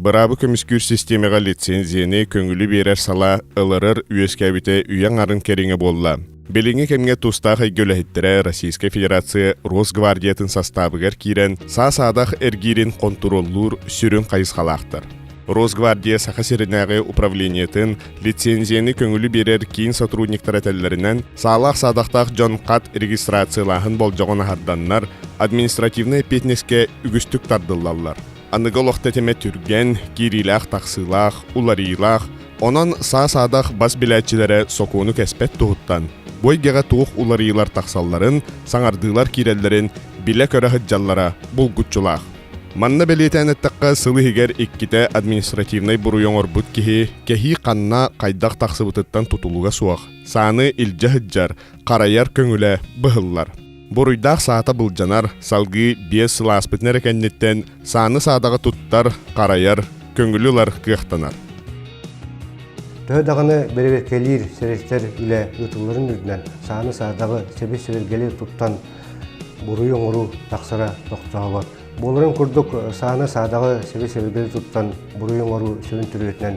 Быраабы көмүскүүр систиэмэҕэ лицензияны көҥүлү биэрэр салаа ыларар үөскээбитэ үйэ аҥарын кэриҥэ буолла. Билиҥҥи кэмҥэ тустаах эйгэ үлэһиттэрэ Российскай Федерация Росгвардиятын састаабыгар киирэн, саа-саадах эргиирин хонтуруоллуур сүрүн хайысхалаахтар. Росгвардия Саха сиринээҕи управлениетын лицензияны көҥүлү биэрэр киин сотрудниктара этэллэринэн, саалаах-саадахтаах дьон хат регистрациялааһын болдьоҕун аһарданнар, административнай эппиэтинэскэ үгүстүк тардыллаллар. Аныгы олох тэтимэ түргэн, киириилээх-тахсыылаах, уларыйыылаах, онон саа-саадах бас билээччилэрэ сокуону кэспэт туһуттан, бу эйгэҕэ туох уларыйыылар тахсалларын, саҥардыылар киирэллэрин билэ-көрө сылдьаллара булгуччулаах. Манна бэлиэтээн эттэххэ, сыл иһигэр иккитэ административнай буруйу оҥорбут киһи кэһии ханна, хайдах тахсыбытыттан тутулуга суох, сааны илдьэ сылдьар, харайар көҥүлэ быһыллар. Буруйдаах саата былдьанар, салгыы 5 сыл ааспытын эрэ кэнниттэн сааны саадаҕа туттар, харайар, көҥүлү ылар кыахтанар. Төһө даҕаны бэрэбиэркэлиир сэрэтэр үлэ ыытылларын үрдүнэн сааны саадаҕы сэби-сэбиргэли туттан буруйу оҥоруу тахсара тохтообот. Буоларын курдук сааны саадаҕы сэби-сэбиргэли туттан буруйу оҥоруу сүрүн төрүөтүнэн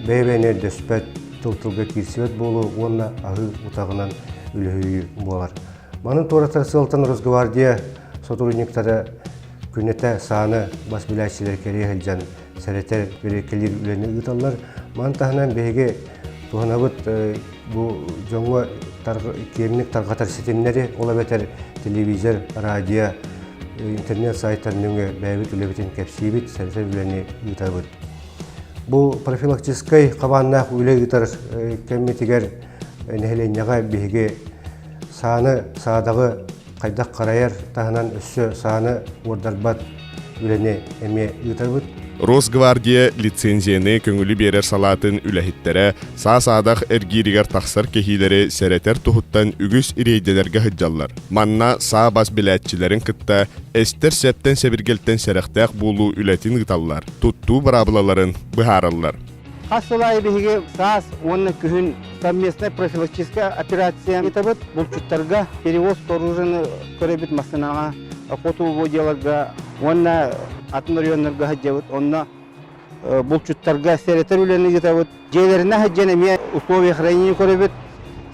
бэйэ-бэйэни өйдөспөт, тыл-тылга киирсибэт буолуу уонна аһыы утаҕынан үлүһүйүү буолар. Маны туоратар сыалтан Росгвардия сотрудниктара күннэтэ сааны бас билээччилэр кэрийэ сылдьан сэрэтэр, бэрэбиэркэлиир үлэни ыыталлар. Маны таһынан биһиги туһанабыт бу дьоҥҥо киэҥник тарҕатар ситимнэри, ол эбэтэр телевизор, радио, интернет сайтар нөҥүө бэйэбит үлэбитин кэпсиибит, сэрэтэр үлэни ыытабыт. Бу профилактическай хабааннаах үлэ ыытар кэммитигэр нэһилиэнньэҕэ биһиги сааны, саадаҕы хайдах харайар таһынан өссө сааны уордарбат үлэни эмиэ ыытабыт. Росгвардия лицензияны көҥүлү биэрэр салаатын үлэһиттэрэ саа-саадах эргииригэр тахсар кэһиилэри сэрэтэр туһуттан үгүс рейдэлэргэ сылдьаллар. Манна саа бас билээччилэрин кытта эстэр сэптэн-сэбиргэлтэн сэрэхтээх буолуу үлэтин ыыталлар, туттуу быраабылаларын быһаараллар. Хас сыл аайы биһиги саас уонна күһүн совместная профилактическая операция ыытабыт. Булчуттарга перевоз оружиены көрөбүт массыынаҕа, охотугодьяларга уонна атын оройуоннарга сылдьабыт. Онно булчуттарга сэрэтэр үлэни ыытабыт. Дьиэлэринэ сылдьан эмиэ условия хранения көрөбүт.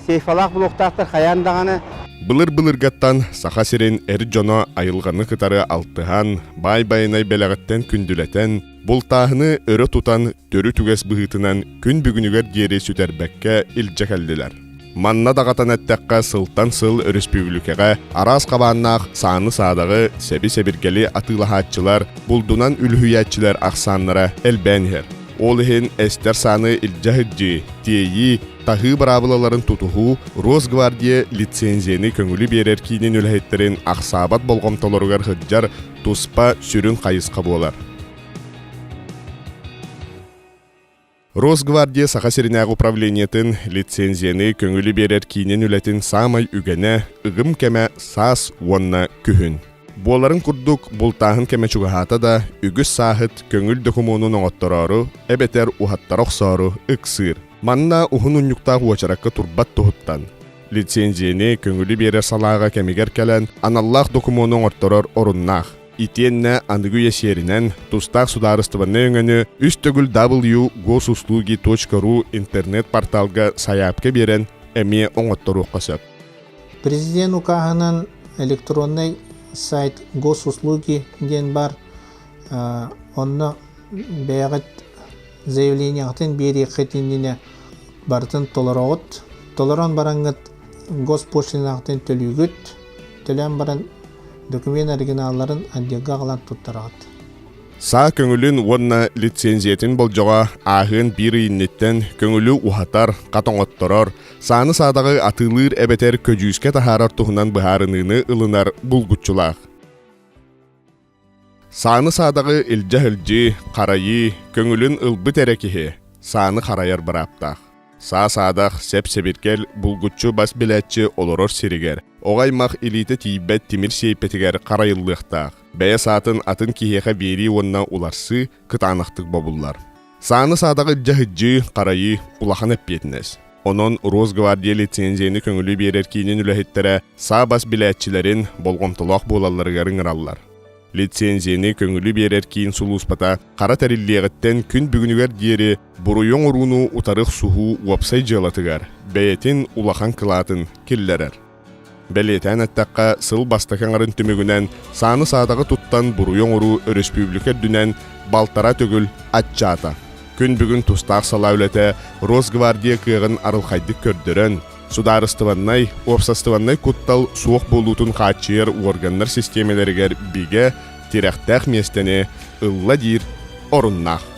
Сейфалаах блоктаахтар хайаан даҕаны. Былыр-былыргаттан Саха сирин эр дьоно айылҕаны кытары алтыһан, баай-байанай бэлэҕиттэн күндүлэтэн, бултааһыны өрө тутан төрүт үгэс быһыытынан күн бүгүнүгэр диэри сүтэрбэккэ илдьэ кэллилэр. Манна даҕатан эттэххэ, сылтан сыл өрөспүүбүлүкэҕэ араас хабааннаах сааны-саадаҕы, сэби-сэбиргэли атыылаһааччылар, булдунан үлүһүйээччилэр ахсааннара элбээн иһэр. Ол иһин эстэр сааны илдьэ сылдьыы, тиэйии, таһыы быраабылаларын тутуһуу Росгвардия лицензияны көҥүлү биэрэр киинин үлэһиттэрин ахсаабат болҕомтолоругар сылдьар туспа сүрүн хайысха буолар. Росгвардия Саха сиринээҕи управлениетын лицензияны көҥүлү биэрэр киинин үлэтин саамай үгэнэ, ыгым кэмэ саас уонна күһүн. Буоларын курдук, бултааһын кэмэ чугаһаата да, үгүс сааһыт көҥүл докумуонун оҥоттороору эбэтэр уһаттара охсоору ыксыыр. Манна уһун унньуктаах уочаракка турбат туһуттан, лицензияны көҥүлү биэрэр салааҕа кэмигэр кэлэн аналлаах докумуону оҥорторор оруннаах. Итиэннэ аныгы үйэ сиэринэн тустаах судаарыстыбаннай өҥөнү үс төгүл wгосуслуги.ru интернет-порталга сайаапка биэрэн эмиэ оҥотторуохха сөп. Президент укааһынан электроннай сайт госуслуги диэн бар. Онно бэйэҕит заявлениеҕытын биэриэххит иннинэ барытын толороҕут. Толорон бараҥҥыт госпошлинаҕытын төлүүгүт. Төлөөн баран документ оригиналларын отделга аҕалан туттараҕыт. Саа көҥүлүн уонна лицензиятын болдьоҕо ааһыан биир ый инниттэн көҥүлү уһатар, хат оҥотторор, сааны-саадаҕы атыылыыр эбэтэр көдьүүскэ таһаарар туһунан быһаарыныыны ылынар булгуччулаах. Сааны-саадаҕы илдьэ сылдьыы, харайыы, көҥүлүн ылбыт эрэ киһи сааны харайар бырааптаах. Саа-саадах, сэп-сэбиргэл булгуччу бас билээччи олорор сиригэр, оҕо аймах илиитэ тиийбэт тимир сиэйпэтигэр харайыллыахтаах. Бэйэ саатын атын киһиэхэ биэрии уонна уларсыы кытаанахтык бобуллар. Сааны-саадаҕы илдьэ сылдьыы, харайыы улахан эппиэтинэс. Онон Росгвардия лицензияны көҥүлү биэрэр киинин үлэһиттэрэ саа бас билээччилэрин болҕомтолоох буолалларыгар ыҥыраллар. Лицензияны көҥүлү биэрэр киин сулууспата хара тэриллиэҕиттэн күн бүгүнүгэр диэри буруйу оҥорууну утары охсуһуу уопсай дьыалатыгар бэйэтин улахан кылаатын киллэрэр. Бэлиэтээн эттэххэ, сыл бастакы аҥарын түмүгүнэн сааны-саадаҕы туттан буруйу оҥоруу өрөспүүбүлүкэ үрдүнэн балтараа төгүл аччаата. Күн бүгүн тустаах салаа үлэтэ Росгвардия кыаҕын арылхайдык көрдөрөн, судаарыстыбаннай, уопсастыбаннай куттал суох буолуутун хааччыйар уорганнар систиэмэлэригэр бигэ, тирэхтээх миэстэни ылла диир оруннаах.